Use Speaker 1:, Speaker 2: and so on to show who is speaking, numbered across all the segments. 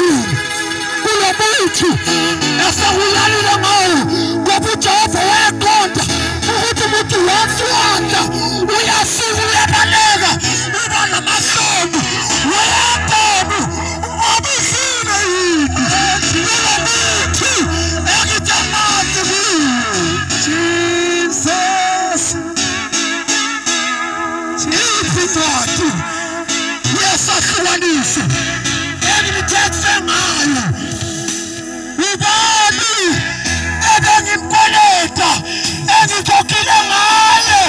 Speaker 1: yini kulomuthi esewulalile ngawo, ngoba uJehova wayeqonda ukuthi umuntu wonke uyasuka uyabaleka uba namahloni. Weyadamu ubizile yini kulomuthi ekuthe amanzi kuwo?
Speaker 2: Jesus.
Speaker 1: Iphi incwadi yesahlukaniso engithethe ngayo? Ubani ebengimkweleta engikhokhile ngaye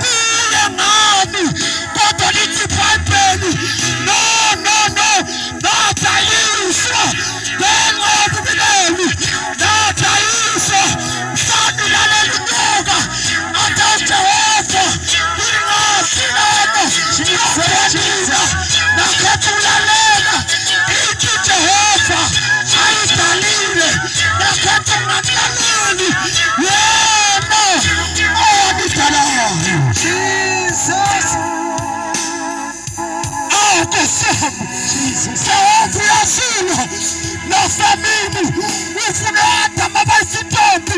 Speaker 1: kuye ngani? Kodwa lithi iBhayibheli, no no no, nadayiswa ngenxa yobubileli, nadayiswa mhlawumbe lalela inyoka athi uJehova ingazi lona ngiyokwelina nakhetha ulalela ithi Jehova ayidalile nakhetha ungamlaleli yena owanidalayo.
Speaker 2: Jesus.
Speaker 1: Awu Nkosi yami, Jehova uyazila nasemini ufuna Adamu abayizintombi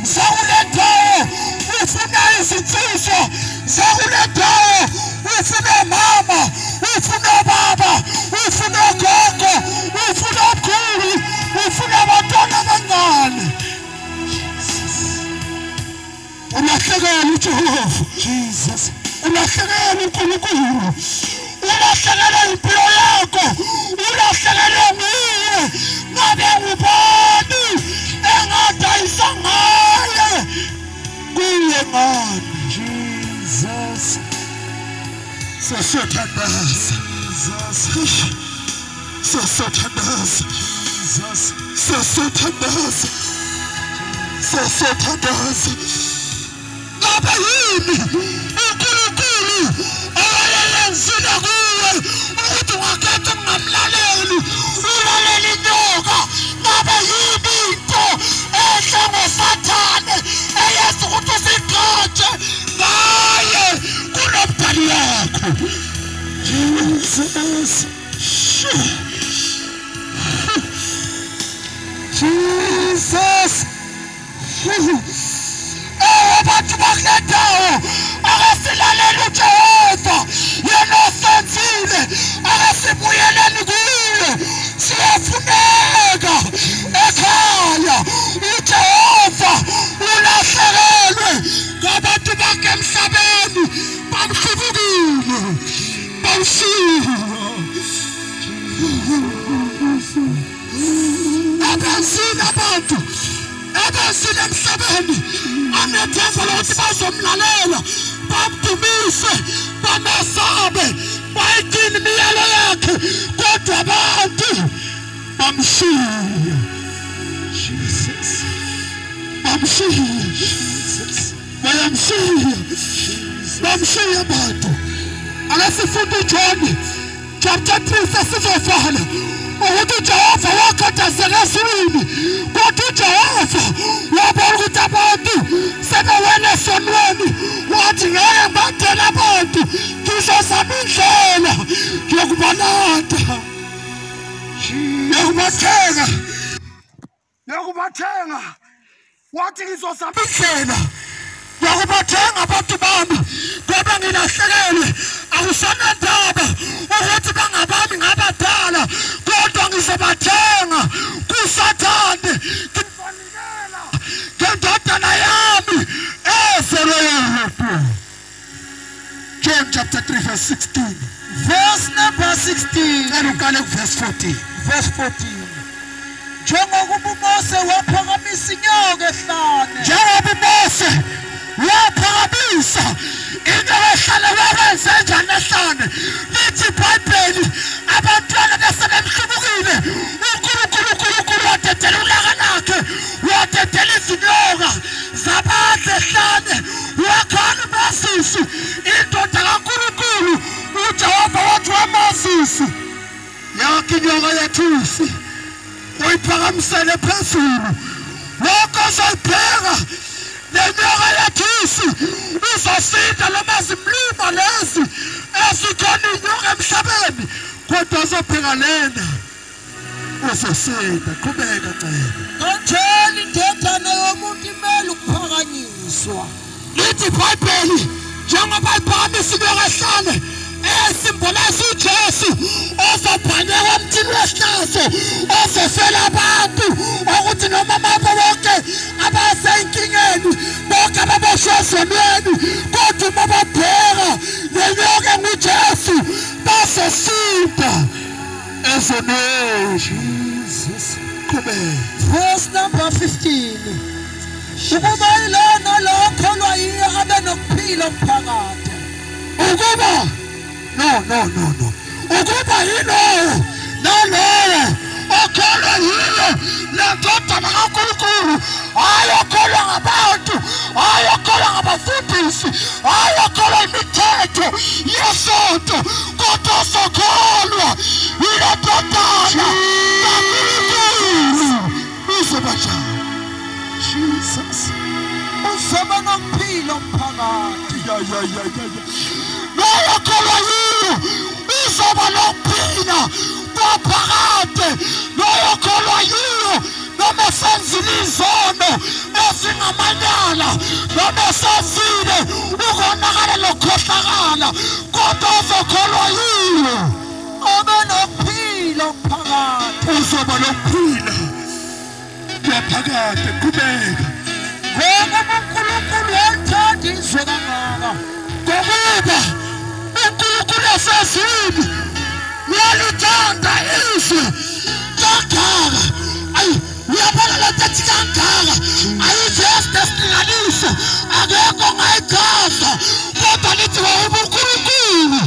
Speaker 1: zakule ndawo, ufuna izinsizwa zakule ndawo, ufuna omama, ufuna obaba, ufuna ogogo, ufuna omkhulu, ufuna abantwana abancane. Ulahlekele uJehova,
Speaker 2: Jesus.
Speaker 1: Ulahlekele uNkulunkulu, ulahlekele impilo yakho, ulahlekele nguye. Ngabe ngubani engadayisa ngaye kuye ngani?
Speaker 2: Jesus.
Speaker 1: Sesiyothandaza,
Speaker 2: Jesus.
Speaker 1: sesiyothandaza,
Speaker 2: Jesus.
Speaker 1: sesiyothandaza, sesiyothandaza. Ngabe yini uNkulunkulu owayeyenzile kuwe ukuthi ungakhetha ukungamlaleli ulalele inyoka? Ngabe yini into ehle ngoSathane eyenza ukuthi usigqaje ngaye kunomdali wakho?
Speaker 2: Jesus. Jesus.
Speaker 1: Abantu bakule ndawo akasilaleli uJehova, yena osenzile, akasibuyeleni kuye. Siyafuneka ekhaya. uJehova ulahlekelwe ngabantu bakhe emhlabeni, bamhlubukile, bamshiya. Abazile abantu abazile emhlabeni anethemba lokuthi bazomlalela, bamdumise, bamesabe, bayigcine imiyalo yakhe, kodwa abantu bamshiya.
Speaker 2: Jesus.
Speaker 1: Bamshiya,
Speaker 2: Jesus.
Speaker 1: bayamshiya, bamshiya abantu. Ake sifunde uJohn chapter 3 sesizovala ukuthi uJehova wakhathazeka ezulwini, kodwa uJehova wabona ukuthi abantu sebewele esonweni, wathi ngeke ngibadele abantu, ngizozama indlela yokubalanda, yokubathenga, yokubathenga. Wathi ngizozama indlela yokubathenga abantu bami, ngoba ngilahlekelwe. Akusanandaba ukuthi bangabami ngabadala, kodwa ngizobathenga kuSathane, ngizonikela ngendodana yami ezelwe yedwa. John chapter 3 verse 16.
Speaker 2: Verse number 16.
Speaker 1: Cela uqale kuverse 14.
Speaker 2: Verse 14. Njengokuba uMose waphakamisa inyoka ehlane,
Speaker 1: Njengoba uMose waphakamisa inyoka ehlane, wakwenze njani ehlane? Lithi iBhayibheli abantwana bese bemhlubukile uNkulunkulu, uNkulunkulu wadedela ulaka lakhe, wadedela izinyoka zabantu ehlane. Wakhala uMosisi, indoda kaNkulunkulu. uJehova wathi waMosisi, yakhe inyoka yethusi uyiphakamisele phezulu, wonke ozoyibheka le nyoka yethusi uzosinda noma zimluma lezi ezikhona inyoka emhlabeni, kodwa azobheka lena Uzosinda. Qhubeka ncebo.
Speaker 2: Kanjalo indodana yomuntu imele ukuphakanyiswa.
Speaker 1: Lithi iBhayibheli njengoba iphakamisa inyoka ehlane esimbolaza uJesu ozobhaneka emthini wesihlazo ozofela abantu ukuthi noma mabo bonke abasenkingeni bonke ababoshwe ezonweni kodwa uma babheka le nyoka enguJesu bazosinda ezonweni.
Speaker 2: Jesus.
Speaker 1: Qhubeka.
Speaker 2: Verse number 15. Ukuba yilowo nalowo okholwa yiyo abe nokuphila okuphakade.
Speaker 1: Ukuba no. Ukuba yilowo nalowo okholwa yiyo le ndodana kaNkulunkulu, hhayi okholwa ngabantu, hhayi okholwa ngabafundisi, hhayi okholwa imithetho yesonto, kodwa osokholwa yile ndodana kaNkulunkulu uzoba njani?
Speaker 2: Jesus. Uzoba nokuphila okuphakade.
Speaker 1: Ya. Lowo okholwa yiyo uzoba nokuphila kwaphakade. Lowo okholwa yiyo noma senzile izono ezingamanyala, noma senzile ukonakala nokukhohlakala, kodwa ozokholwa yiyo
Speaker 2: abe nokuphila okuphakade.
Speaker 1: Uzoba nokuphila kwaphakade. Qhubeka.
Speaker 2: Ngokuba uNkulunkulu walithanda izwe kangaka.
Speaker 1: Ngokuba uNkulunkulu wasezulwini walithanda izwe kangaka. Ayi, uyabona le nto ethi kangaka ayivesi nesilinganiso, akekho ongayichaza, kodwa lithi ngokuba uNkulunkulu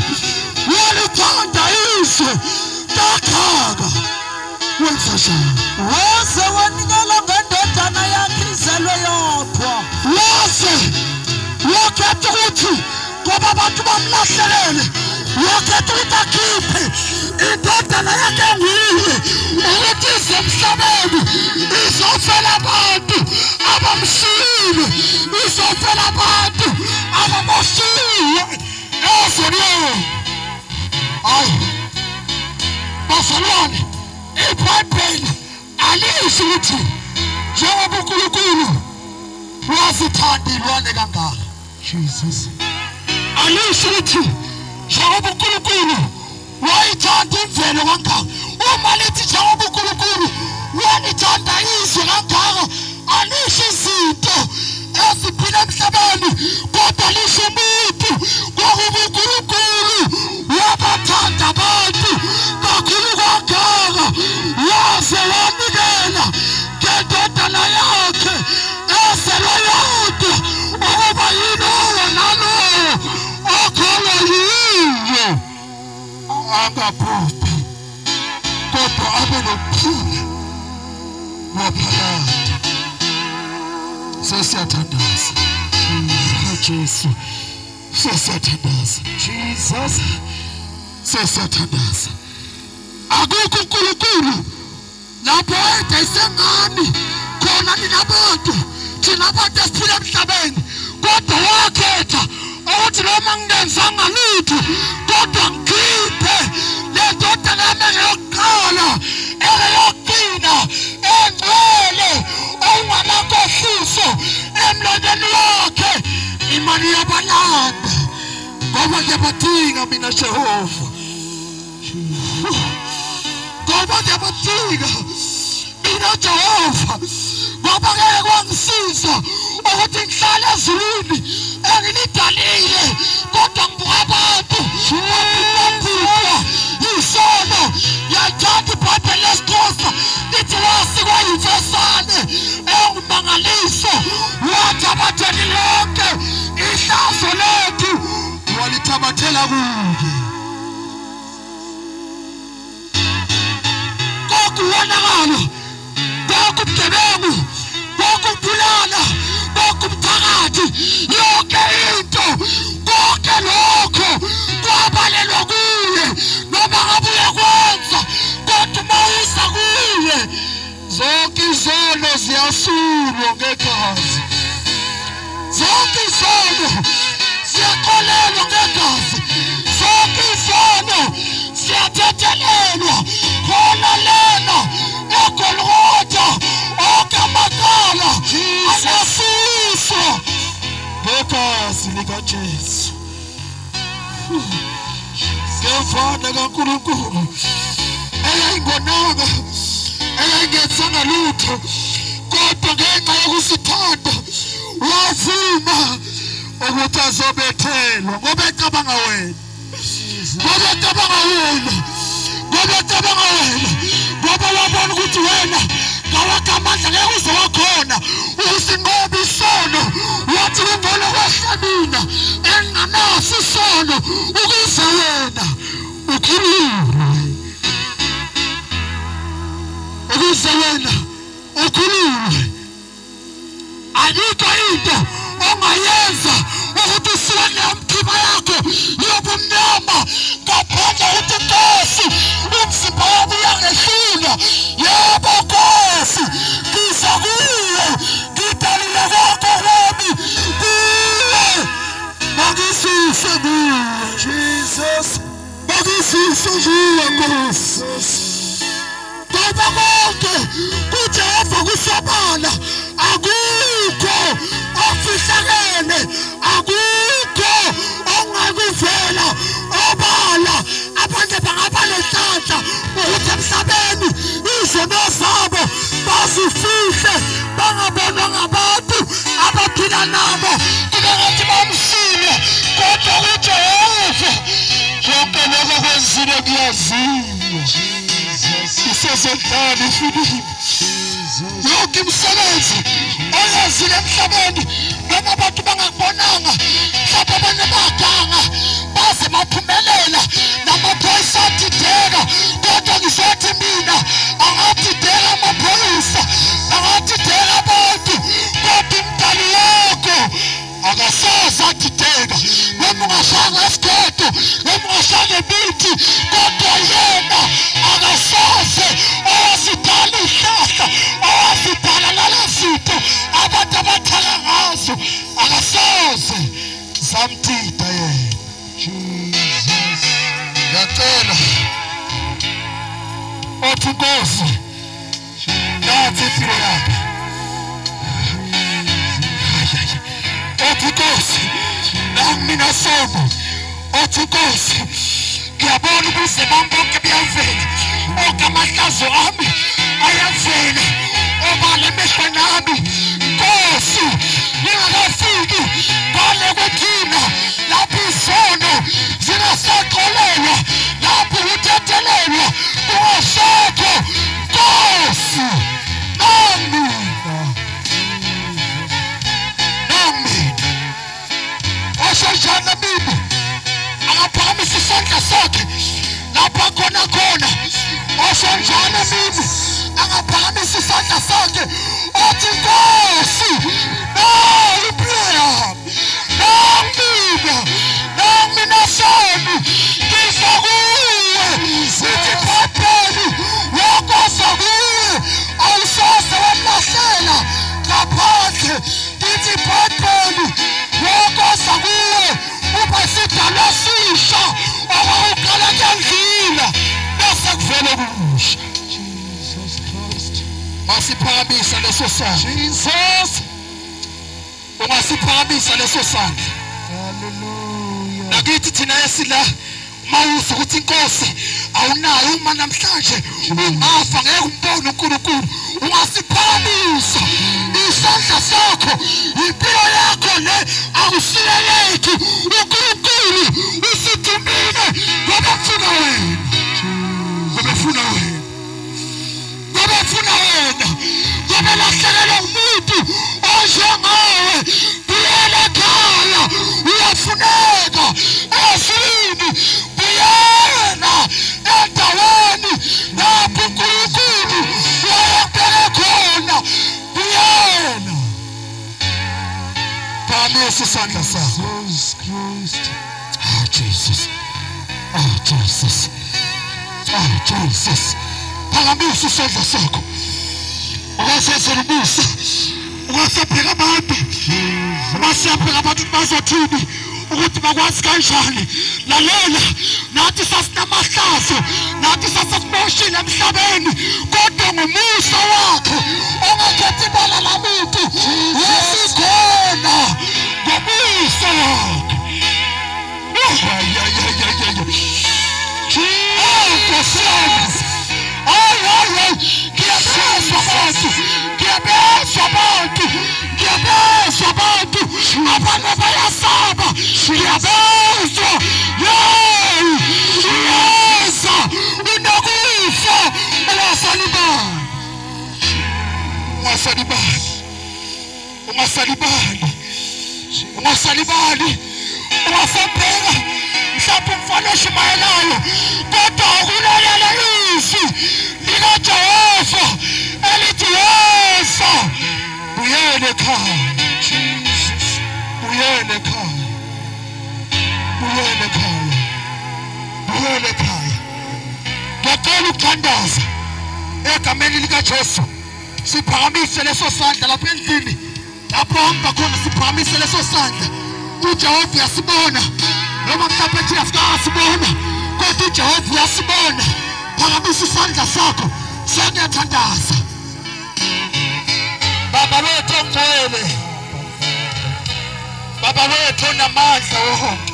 Speaker 1: walithanda izwe kangaka. Wenza njani?
Speaker 2: Waze wanikela ngendodana yakhe izelwe yodwa.
Speaker 1: Waze wakhetha ukuthi ngoba abantu bamlahlelele, wakhetha ukuthi akhiphe indodana yakhe enguye ukuthi ize emhlabeni izofela abantu abamshiyile, izofela abantu ababoshiwe ezonweni. Hayi bazalwane, iBhayibheli alisho ukuthi njengoba uNkulunkulu wazithanda iy'lwane kangaka.
Speaker 2: Jesus.
Speaker 1: Alisho ukuthi njengoba uNkulunkulu wayithanda imvelo kangaka. Uma lithi njengoba uNkulunkulu walithanda izwe kangaka, alisho izinto eziphila emhlabeni, kodwa lisho umuntu. Ngokuba uNkulunkulu wabathanda abantu kakhulu kangaka, waze wanikela ngendodana yakhe ezelwe yodwa ukuba yilowo nalowo okholwa yiyo angabhubhi kodwa abe nokuphila kwaphakade. Sesiyathandaza. Jesu. Sesiyathandaza.
Speaker 2: Jesus.
Speaker 1: Sesiyathandaza. Akukho uNkulunkulu lapho edayisengani khona nina bantu, thina bantu esiphila emhlabeni, kodwa wakhetha ukuthi noma ngingenzanga lutho kodwa ngikhiphe le ndodana yami engeyokuqala engeyokugcina engcwele okunganankohliso emlonyeni wakhe, imali yabalanda ngoba ngiyabadinga mina Jehova, ngoba ngiyabadinga mina Jehova, ngoba ngeke kwangisiza ukuthi ngihlale ezulwini engilidalile kodwa ngibuka abantu babhubha yisono. Ngiyalithanda iBhayibheli lesiXhosa lithi wasikwa yimfesane engumangaliso, wathabatheli lonke ihlazo lethu walithabathela kuye. Konke uwonakalo, konke ubugebengu, konke ukubulala, konke ubuthakathi, yonke into, konke lokho kwabalelwa kuye. Noma ngabe uyakwenza, kodwa uma uza kuye zonke izono ziyasulwa ngegazi, zonke izono ziyaxolelwa ngegazi, zonke izono ziyathethelelwa. Khona lena Akenzanga lutho, kodwa ngenxa yokusithanda wavuma ukuthi azobethelwa, ngoba ecabanga wena, ngoba ecabanga wena, ngoba ecabanga wena, ngoba wabona ukuthi wena ngawakho amandla ngeke uze wakhona usinqoba isono. Wathi kungcono kwehle mina enginganaso isono ukuze wena ukhululwe, ukuze wena ukhululwe. Ayikho into ongayenza ukuthi usuke leyo mkhiba yakho yobumnyama ngaphandle ukuthi Nkosi umzimba wami uyangehlula. Yebo Nkosi, ngiza kuwe, ngidalile konke kwami kuwe, mangisuse kuwe
Speaker 2: Jesus,
Speaker 1: mangisuse kuwe Nkosi. Ngoba konke kuJehova kusobala, akukho ofihlakele, akukho ongakuvela obala. Abantu bangaba nenhlanhla ukuthi emhlabeni izono zabo bazifihle, bangabonwa ngabantu abaphila nabo, kube ngathi bamsile, kodwa uJehova konke lokho kwenzile kuyaziwa. Isezodlala ifilimu yonke imisebenzi oyenzile emhlabeni, noma abantu bangakubonanga, mhlawumbe abanye baganga baze baphumelela, namaphoyisa athideka, kodwa ngizothi mina angathideka amaphoyisa, angathideka abantu, kodwa umdali wakho akasoze athideka. Noma ungashaya esigodo, noma ungashaya ngemithi, kodwa yena akasoze. Owasidala ihlahla, owasidala lalo zinto abantu abathaka ngazo, akasoze zamthida yena.
Speaker 2: Jesus,
Speaker 1: ngiyacela othi Nkosi nathi impilo yakhe, othi Nkosi nami mina sono, othi Nkosi ngiyabona ubuze bami bonke buyavela, onke amahlazo ami ayavela obala emehlweni ami. Nkosi, ngingakafiki ngale kwethina lapho izono zingasaxolelwa, lapho ukuthethelelwa kungasekho. Nkosi, namina, namina osonjana mimi angaphakamisa isandla sakhe lapho akhona khona. Osonjana mimi angaphakamisa isandla sakhe othi Nkosi, nayi impilo yami, namina, namina sami ngiza kuwe. Sithi ibhayibheli wokoza kuwe awusoze wamlahlela ngaphandle. Ithi ibhayibheli wokoza kuwe uba isidalwa esisha, okwakuqala kuyadlula bese kuvele okusha.
Speaker 2: Jesus Christ,
Speaker 1: Masiphakamisa leso sandla.
Speaker 2: Jesus,
Speaker 1: Ungasiphakamisa leso sandla.
Speaker 2: Hallelujah.
Speaker 1: Nakithi thina esila mawuza ukuthi inkosi awunayo uma namhlanje ungafa ngeke umbone uNkulunkulu. Ungasiphakamisa isandla sakho, impilo yakho le akusiyo yethu. uNkulunkulu usithumile ngoba ufuna wena, ngoba ufuna wena, ngoba ufuna wena, ngoba lahlekelwe umuntu onjengawe. Buyela ekhaya, uyafuneka ezulwini. Buyela endaweni lapho uNkulunkulu wayekubeke khona. Buyela. Phakamisa isandla sakho.
Speaker 2: Jesus Christ,
Speaker 1: Oh Jesus, oh Jesus, oh Jesus. Phakamisa isandla sakho. Ungasenzela umusa, ungasabheka abantu, ungasabheka abantu bazothini, ukuthi bakwazi kanjani. Lalela, nathi sasinamahlazo, nathi sasimoshile emhlabeni, kodwa ngomusa wakhe ongakhethi ibala lamuntu wesikhona ngomusa wakhe. Oh, Nkosi yami, hayi hayi, ngiyazizwa manje. Abanye bayasaba, ngiyabezwa. Yeyi, iyeza, unokufa, ungasalibali. Ungasalibali. Ungasalibali. Ungasalibali. Ungasabheka mhlawumbe umfana oshumayelayo, kodwa ukulalela izwi likaJehova elithi yeza, buyele ekhaya. Buyele ekhaya. Buyele ekhaya. Buyele ekhaya. Ngiyacela ukuthandaza egameni likaJesu. Siphakamise leso sandla lapha endlini, lapho hamba khona, siphakamise leso sandla. uJehova uyasibona, noma mhlawumbe thina sikasibona, kodwa uJehova uyasibona. Phakamisa isandla sakho, sengiyathandaza. Baba wethu ongcwele, Baba wethu onamandla wonke,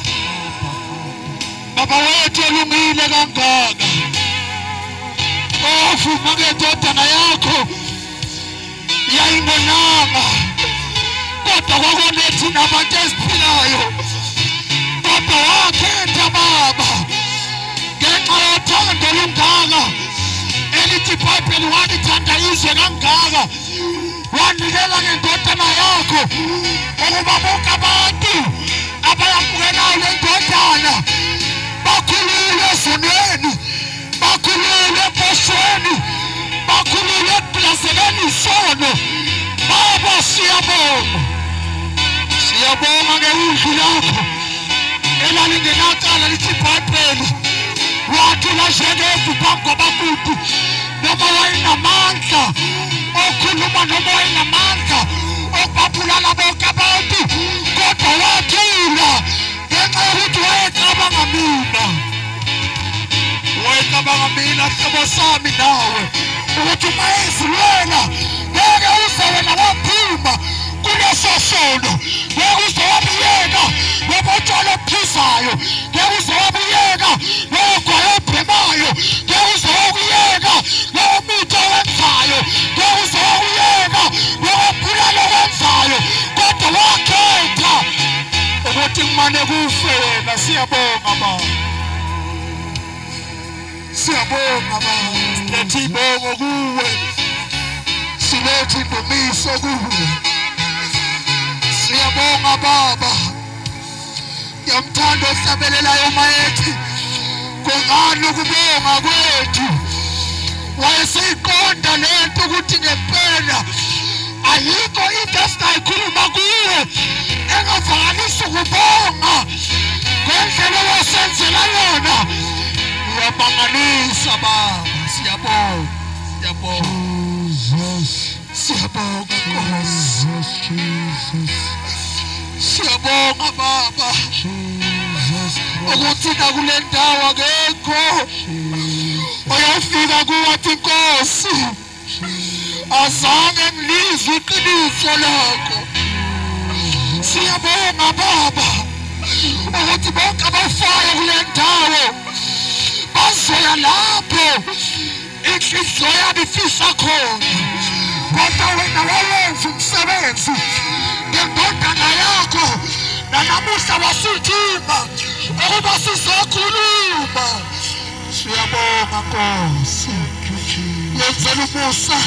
Speaker 1: Baba wethu olungile kangaka, ovuma ngendodana yakho yayingonanga, kodwa kwakunethi nabantu esiphilayo. Kodwa wakhetha Baba ngenxa yothando olungaka elithi iBhayibheli, walithanda izwe kangaka, wanikela ngendodana yakho ukuba bonke abantu abayamukelayo le ndodana bakhululwe ezonweni, bakhululwe emposhweni, bakhululwe ekugqilazekeni isono. Baba, siyabonga, siyabonga ngewundlu lakho elalingenacala. Lithi iBhayibheli wathula njengefu phambi kwabakutu, noma wayenamandla okhuluma, noma wayenamandla okubabulala bonke abantu, kodwa wathula ngenxa yokuthi wayecabanga mina, wayecabanga mina hlobo sami nawe, ukuthi uma ezilwela ngeke uze wena waphuma kuleso sono, ngeke uze wabuyeka lobo tshwala obuphuzayo, ngeke uze wabuyeka lowo gwayi obhemayo, ngeke uze wakuyeka lowo muthi owenzayo, ngeke uze wakuyeka lowo bulala owenzayo, kodwa wakhetha ukuthi kumane kufe wena. Siyabonga Baba, siyabonga Baba, silethe ibongo kuwe, silethe indumiso kuwe. Siyabonga Baba. Ngiyamthanda ohlabelelayo mayethi kungani ukubonga kwethu. Wayeseyiqonda lento ukuthi ngempela ayikho into esingayikhuluma kuwe engavakalisi ukubonga ngendlela owasenzela yona. Uyamangalisa Baba, siyabonga, siyabonga, siyabonga Nkosi, siyabonga Baba ukuthi nakule ndawo akekho oyofika kuwe athi Nkosi azange ngilizwe iqiniso lakho. Siyabonga Baba ukuthi bonke abafayo kule ndawo bazoya lapho inhliziyo yabo ifisa khona, kodwa wena wawenza umsebenzi ngendodana yakho, nanamuhla wasithuma ukuba sizokhuluma. Siyabonga Nkosi, yenzela umusa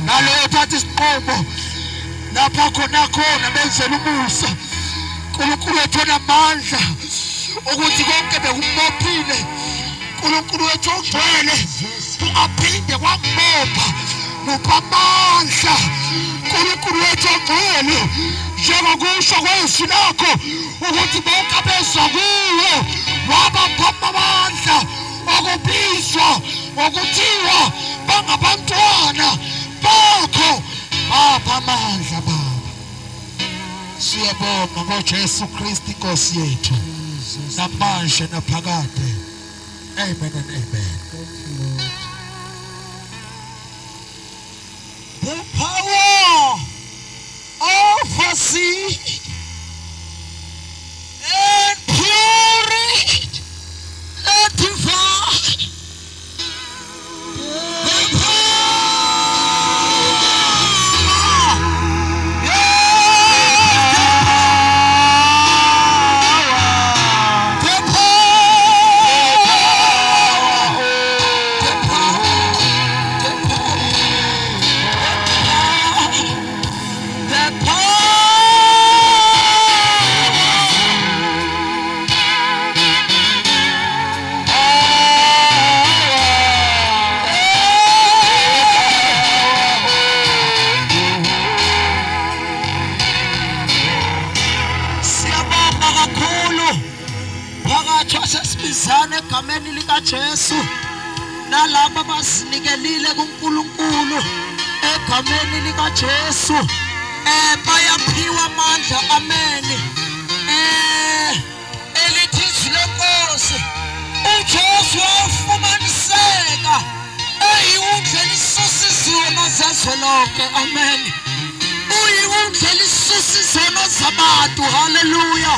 Speaker 1: naloyo thatha isinqumo lapha khona khona, benzela umusa. uNkulunkulu wethu onamandla ukuthi konke bekumbophile, uNkulunkulu wethu ongcwele ungaphinde kwambopha, mupha amandla uNkulunkulu wethu ongcwele, njengokusho kwezwi lakho ukuthi bonke abeza kuwe wabapha amandla okubizwa ngokuthiwa bangabantwana bakho. Bapha amandla Baba. Siyabonga ngoJesu Kristu inkosi yethu, namanje naphakade. Amen and amen.
Speaker 2: The power of a seed and purity and divine. The power, yeah, the power. Abazinikelile kuNkulunkulu egameni likaJesu bayaphiwa amandla. Amen. Elithi izwi lenkosi uJesu wafumaniseka eyiwundlela isusa izono zezwe lonke. Amen. Uyiwundlela isusa izono zabantu. Haleluya.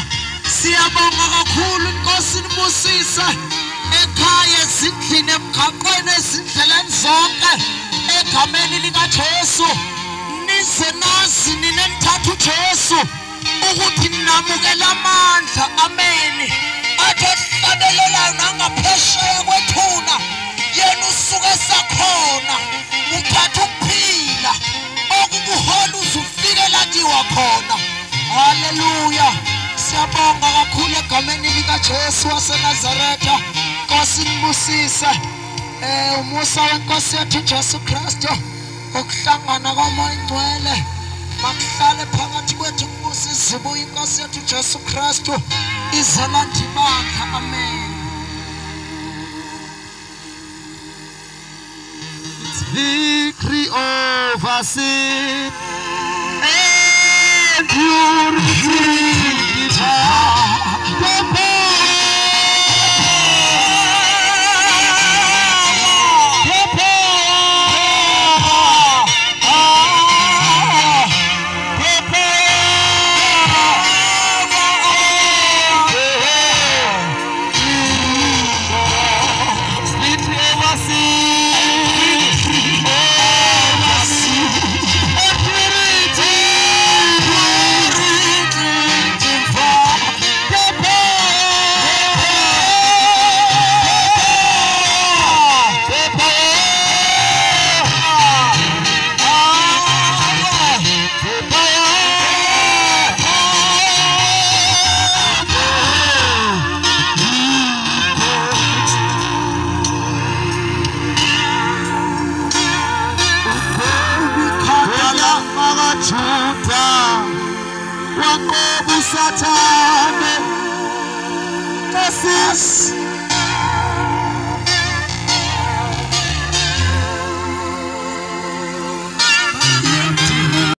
Speaker 2: Siyabonga kakhulu inkosi nibusise ekhaya, ezindlini, emgaqweni, ezindleleni zonke egameni likaJesu. Nize nazi nina nithatha uJesu ukuthi ninamukela amandla. Amen. Athi ohlabelelayo nangaphesheya kwethuna yena usuke sakhona uthatha ukuphila okukuhola uze ufike la kiwa khona. Haleluya. Siyabonga kakhulu egameni likaJesu waseNazaretha. Nkosi nibusise. Umusa wenkosi yethu Jesu Kristu, ukuhlangana koMoya oNgcwele makuhlale phakathi kwethu kubusa izibuya inkosi yethu Jesu Kristu izelanda ibandla. Amen.
Speaker 1: It's victory over sin and purity. The Sathane,